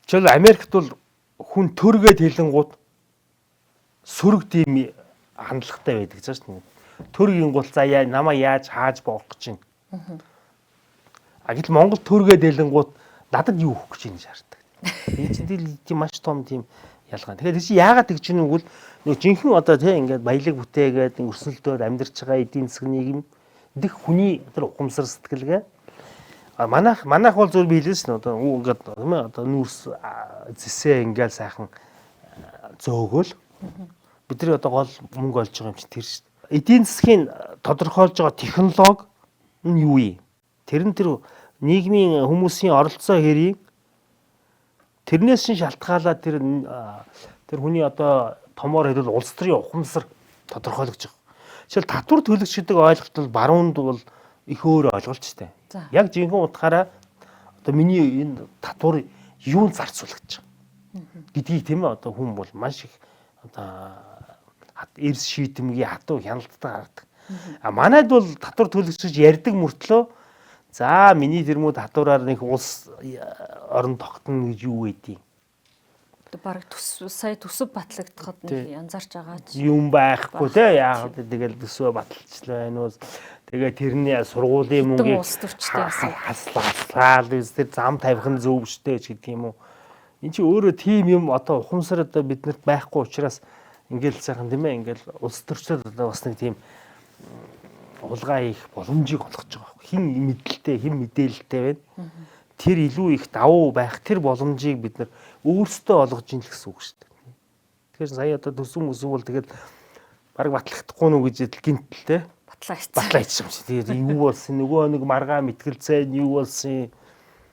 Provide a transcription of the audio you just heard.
Жишээл Америкт бол хүн төргээд хэлэнгууд сөрөг тийм хандлагатай байдаг цааш нь. Төргийн гол за яа намаа яаж хааж боох гэж байна. А гэтэл Монгол төргээд хэлэнгууд надад юу өгөх гэж байна шаарддаг. Энэ чинь тийм маш том тийм ялгаа. Тэгэхээр тэр чинь яагаад тэгж юм гэвэл нөгөө жинхэнэ одоо тий ингээд баялаг бүтээгээд өрсөлдөөр амьдарч байгаа эдийн засгийн нийгэм дэх хүний тэр ухамсар сэтгэлгээ. А манайх бол зөв би хэлсэн одоо ингээд тийм ээ одоо нүүрс зэсээ ингээл сайхан зөөгөл бидний одоо гол мөнгө олж байгаа юм чинь тэр шүү дээ. Эдийн засгийн тодорхойлж байгаа технологи нь юу юм? Тэр нь тэр нийгмийн хүмүүсийн оролцоо хэрийн тэрнээс чинь шалтгаалаад тэр тэр хүний одоо томоор хэлбэл улс төрийн ухамсар тодорхойлогдож байгаа. Жишээл татвар төлөгч гэдэг ойлголт бол баруунд бол их өөр ойлголт шүү дээ. Яг жинхэнэ утгаараа одоо миний энэ татвар юунд зарцуулагдаж байгаа гэдгийг тийм ээ одоо хүн бол маш их одоо эрс шийдэмгий хатуу хяналттай гаргадаг. А манайд бол татвар төлөгч гэж ярьдаг мөртлөө за миний тэрмүү татвараар нэг улс орон тогтно гэж юу байдیں۔ Бараг төс сая төсөв батлагдахад нэг янзаарч байгаа ч юм байхгүй те яагаад тэгэл төсвөө баталчлаа байна уу, тэгээ тэрний сургуулийн мөнгийг улс төрчтэй хаслаа тэр зам тавих нь зөв штэ ч гэдэг юм уу. Энд чи өөрөө тийм юм одоо ухамсар одоо биднэрт байхгүй учраас ингээл сайхан тийм ээ ингээл улс төрчдөд одоо бас нэг тийм хулгай хийх боломжийг олгож байгаа. Хин мэдлэлтэй, хин мэдээлэлтэй байна. Тэр илүү их давуу байх тэр боломжийг бид нар өөрсдөө олгож ийн л гэсэн үг шүү дээ. Тэгэхээр сая одоо төсөв мөсөв бол тэгэл бараг батлахдахгүй нү гэж гинтэл те батлаа хийсэн. Батлаа хийсэн юм чи. Тэгээд юу болсон нөгөө нэг маргаа мэтгэлцээ юу болсон.